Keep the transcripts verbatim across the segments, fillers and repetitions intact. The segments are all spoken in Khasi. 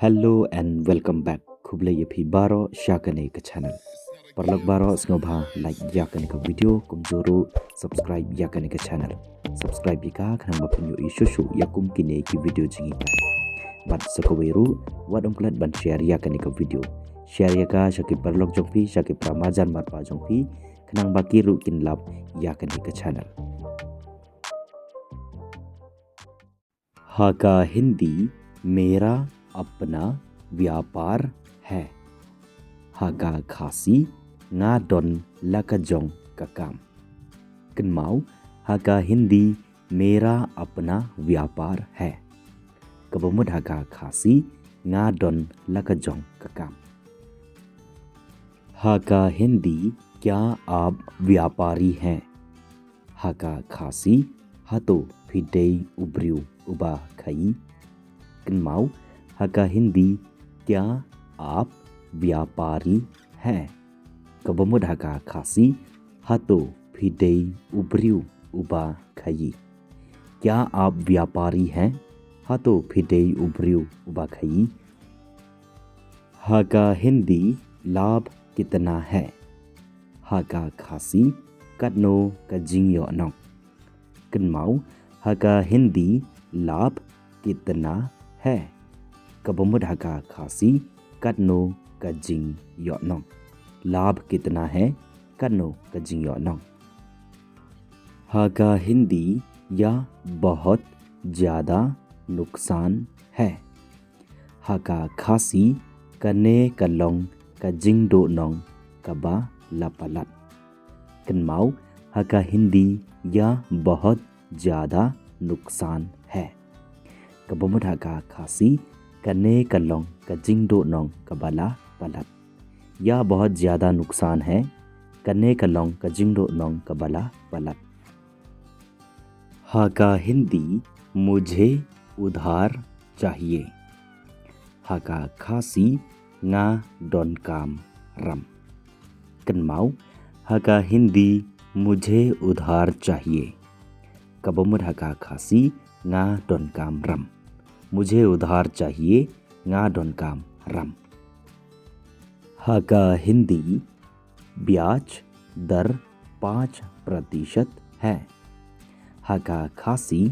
Hello and welcome back. Khublei ïa phi baroh sha kane ka channel. Paralok baroh, sngewbha like ïa kane ka video, kumjuh ruh subscribe ïa kane ka channel. Subscribe ïa ka khnang ba phin ïohi shuh shuh ïa kum kine ki video jinghikai. Bad sa kawei ruh, wat ym klet ban share ïa kane ka video. Share ïa ka sha ki paralok jong phi, sha ki para marjan marpa jong phi, khnang ba ki ruh kin lap ïa kane ka channel. Ha ka Hindi, मेरा अपना व्यापार है. Ha ka Khasi, nga don la ka jong ka kam. Kynmaw, ha ka Hindi, मेरा अपना व्यापार है. Kaba mut ha ka Khasi, nga don la ka jong ka kam. Ha ka Hindi, क्या आप व्यापारी हैं? Ha ka Khasi, hato phi dei u briew uba khaïi? Kynmaw, ha ka Hindi, क्या आप व्यापारी हैं? Kaba mut ha ka Khasi, hato phi dei u briew uba khaïi? क्या आप व्यापारी हैं? Hato phi dei u briew uba khaïi? Ha ka Hindi, लाभ कितना है? Ha ka Khasi, katno ka jingïohnong? Kynmaw, ha ka Hindi, लाभ कितना है? Kaba mut ha ka Khasi, katno ka jingïohnong? लाभ कितना है? Katno ka jingïohnong? Ha ka Hindi, यह बहुत ज्यादा नुकसान है. Ha ka Khasi, kane ka long ka jingduhnong kaba la palat. Kynmaw, ha ka Hindi, यह बहुत ज्यादा नुकसान है. Kaba mut ha ka Khasi, kane ka long ka jingduhnong kaba la palat. यह बहुत ज्यादा नुकसान है. Kane ka long ka jingduhnong kaba la palat. Ha ka Hindi, मुझे उधार चाहिए. Ha ka Khasi, nga donkam ram. Kynmaw, ha ka Hindi, मुझे उधार चाहिए. Kaba mut ha ka Khasi, nga donkam ram. मुझे उधार चाहिए, nga donkam ram. Ha ka Hindi, ब्याज दर पाँच प्रतिशत है. Ha ka Khasi,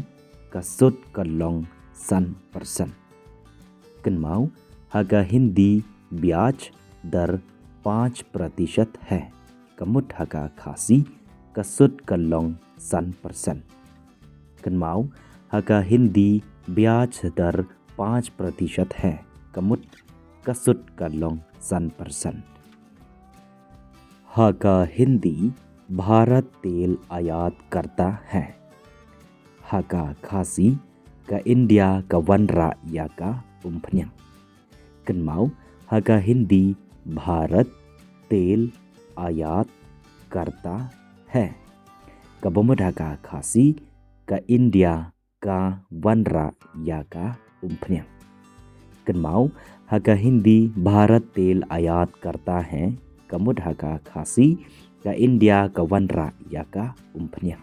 ka sut ka long san persen. Kynmaw, ha ka Hindi, ब्याज दर पाँच प्रतिशत है. Ka mut ha ka Khasi, ka sut ka long san persen. Kynmaw, ha ka Hindi, ब्याज दर पाँच प्रतिशत है. Ka mut, ka sut ka long san persen. Ha ka Hindi, भारत तेल आयात करता है. Ha ka Khasi, ka India ka wanrah ïa ka umphniang. Kynmaw, ha ka Hindi, भारत तेल आयात करता है. Kaba mut ha ka Khasi, ka India ka wanrah ïa ka umphniang. Kynmaw, ha ka Hindi, भारत तेल आयात करता है. Ka mut ha ka Khasi, ka India ka wanrah ïa ka umphniang.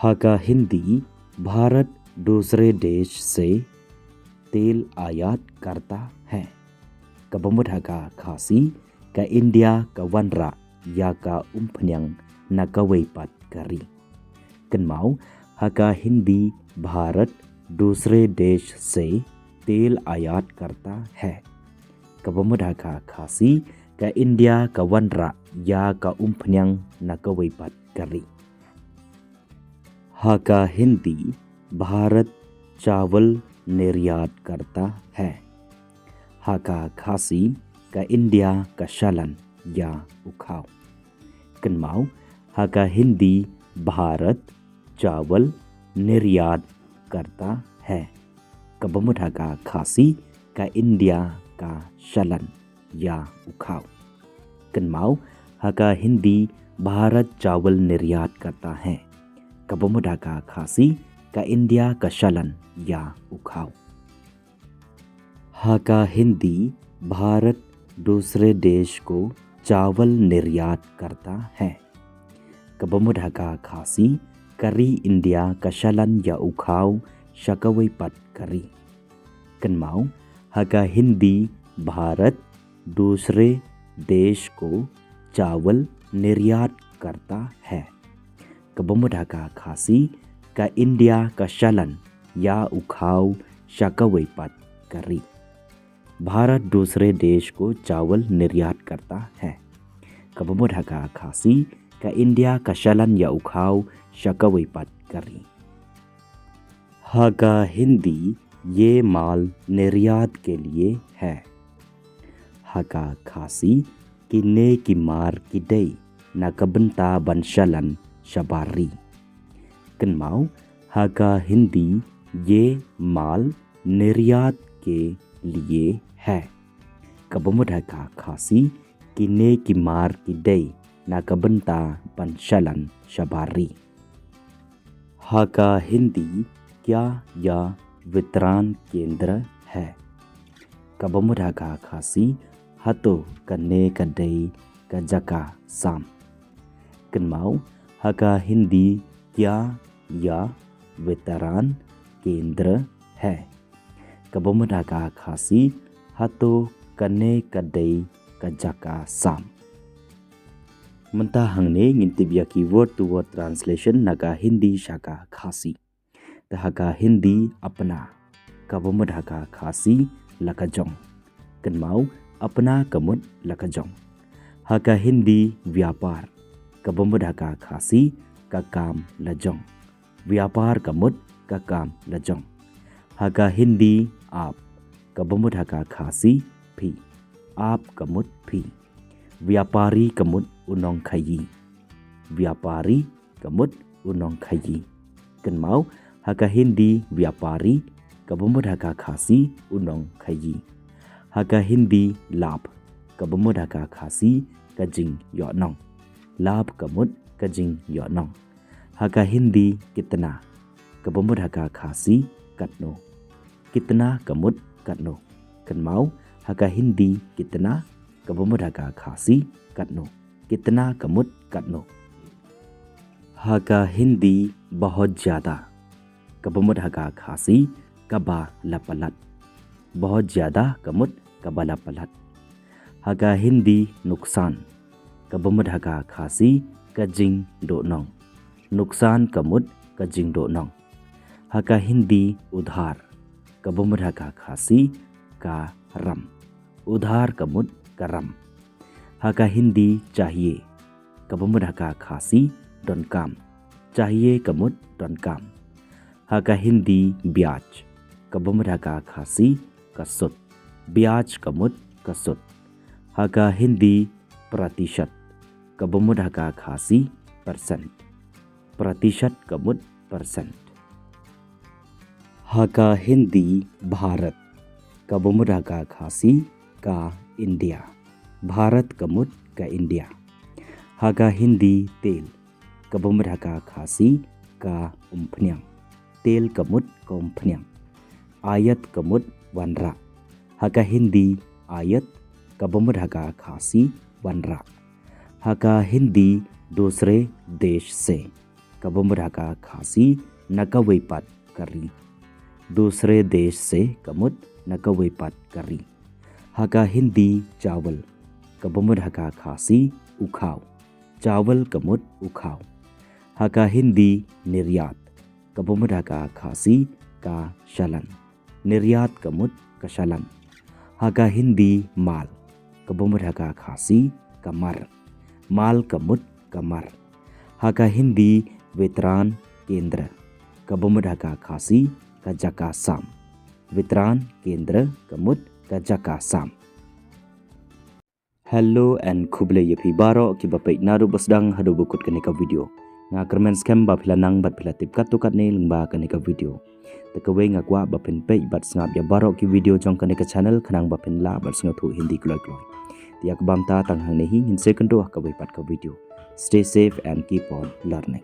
Ha ka Hindi, भारत दूसरे देश से तेल आयात करता है. Kaba mut ha ka Khasi, ka India ka wanrah ïa ka umphniang na kawei pat ka ri. Kynmaw, ha ka Hindi, भारत दूसरे देश से तेल आयात करता है. Kaba mut ha ka Khasi, ka India ka wanrah ïa ka umphniang na kawei pat ka ri. Ha ka Hindi, भारत चावल निर्यात करता है. Ha ka Khasi, ka India ka shalan ïa u khaw. Kynmaw, ha ka Hindi, भारत चावल निर्यात करता है. Kaba mut ha ka Khasi, ka India ka shalan ïa u khaw. Kynmaw, ha ka Hindi, भारत चावल निर्यात करता है. Kaba mut ha ka Khasi, ka India ka shalan ïa u khaw. Ha ka Hindi, भारत दूसरे देश को चावल निर्यात करता है. Kaba mut ha ka Khasi, ka ri India ka shalan ïa u khaw sha kawei pat ka ri. Kynmaw, Ha ka Hindi, भारत दूसरे देश को चावल निर्यात करता है. Kaba mut ha ka Khasi, ka India ka shalan ïa u khaw sha kawei pat ka ri. भारत दूसरे देश को चावल निर्यात करता है. Kaba mut ha ka Khasi, ka India ka shalan ïa u khaw sha kawei pat ka ri. Ha ka Hindi, ये माल निर्यात के लिए है. Ha ka Khasi, kine ki mar ki dei na ka bynta ban shalan shabar ri. Kynmaw, ha ka Hindi, ये माल निर्यात के लिए है. Kaba mut ha ka Khasi, kine ki mar ki dei na ka bynta ban shalan shabar ri. Ha ka Hindi, क्या यह वितरण केंद्र है? Kaba mut ha ka Khasi, hato kane ka dei ka jaka sam? Kynmaw, ha ka Hindi, क्या यह वितरण केंद्र है? Kaba mut ha ka Khasi, hato kane ka dei ka jaka sam? Mynta hangne ngin tip ïa ki word to word translation na ka Hindi sha ka Khasi. Te ha ka Hindi, अपना. Kaba mut ha ka Khasi, la ka jong. Kynmaw, अपना ka mut la ka jong. Ha ka Hindi, व्यापार. Kaba mut ha ka Khasi, ka kam la jong. व्यापार ka mut ka kam la jong. Ha ka Hindi, आप. Kaba mut ha ka Khasi, phi. आप ka mut phi. व्यापारी ka mut u nongkhaïi. व्यापारी ka mut u nongkhaïi. Kynmaw, ha ka Hindi, व्यापारी, kaba mut ha ka Khasi, u nongkhaïi. Ha ka Hindi, लाभ. Kaba mut ha ka Khasi, ka jingïohnong. लाभ ka mut ka jingïohnong. Ha ka Hindi, कितना. Kaba mut ha ka Khasi, katno. कितना ka mut katno. Kynmaw, ha ka Hindi, कितना, kaba mut ha ka Khasi, katno. कितना ka mut katno. Ha ka Hindi, बहुत ज़्यादा. Kaba mut ha ka Khasi, kaba la palat. बहुत ज़्यादा ka mut kaba la palat. Ha ka Hindi, नुकसान. Kaba mut ha ka Khasi, ka jingduhnong. नुकसान ka mut ka jingduhnong. Ha ka Hindi, उधार. Kaba mut ha ka Khasi, ka ram. उधार ka mut ka ram. Ha ka Hindi, चाहिए. Kaba mut ha ka Khasi, donkam. चाहिए ka mut donkam. Ha ka Hindi, ब्याज. Kaba mut ha ka Khasi, ka sut. ब्याज ka mut ka sut. Ha ka Hindi, प्रतिशत. Kaba mut ha ka Khasi, percent. प्रतिशत ka mut percent. Ha ka Hindi, भारत. Kaba mut ha ka Khasi, ka India. भारत ka mut ka India. Ha ka Hindi, तेल. Kaba mut ha ka Khasi, ka umphniang. तेल ka mut ka umphniang. आयात ka mut wanrah. Ha ka Hindi, आयात, kaba mut ha ka Khasi, wanrah. Ha ka Hindi, दूसरे देश से. Kaba mut ha ka Khasi, na kawei pat ka ri. दूसरे देश से ka mut na kawei pat ka ri. Ha ka Hindi, चावल. Kaba mut ha ka Khasi, u khaw. चावल ka mut u khaw. Ha ka Hindi, निर्यात. Kaba mut ha ka Khasi, ka shalan. निर्यात ka mut ka shalan. Ha ka Hindi, माल. Kaba mut ha ka Khasi, ka mar. माल ka mut ka mar. Ha ka Hindi, वितरण केंद्र. Kaba mut ha ka Khasi, ka jaka sam. वितरण केंद्र ka mut ka jaka sam. Hello and khublei ïa phi baroh kiba peit naduh ba sdang haduh ba kut kane ka video. Nga kyrmen skhem ba phi la nang bad phi la tip katto katne lyngba kane ka video. Te kawei nga kwah ba phin peit bad sngap ïa baroh ki video jong kane ka channel khnang ba phin lah bad sngewthuh Hindi kloi kloi. Te ïa kaba mynta tang hangne hi, ngin sa ïakynduh ha kawei pat ka video. Stay safe and keep on learning.